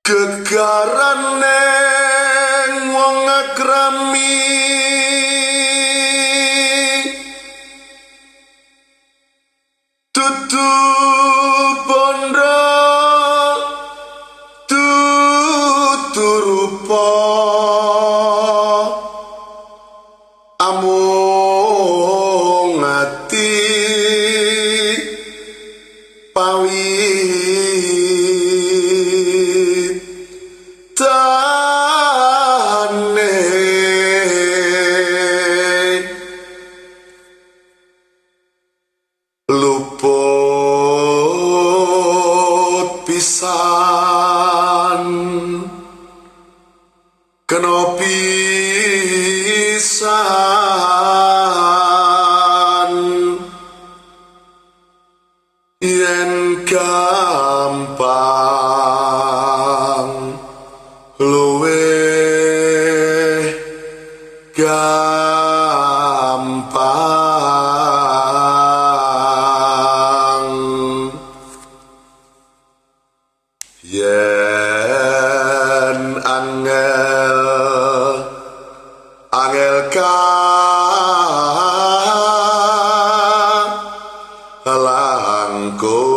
Gegarane wong akrami dudu bondo dudu rupa amung ati pawitane. Luput pisan kena pisan yen gampang luwih gampang. Yen angel angel kalangkung.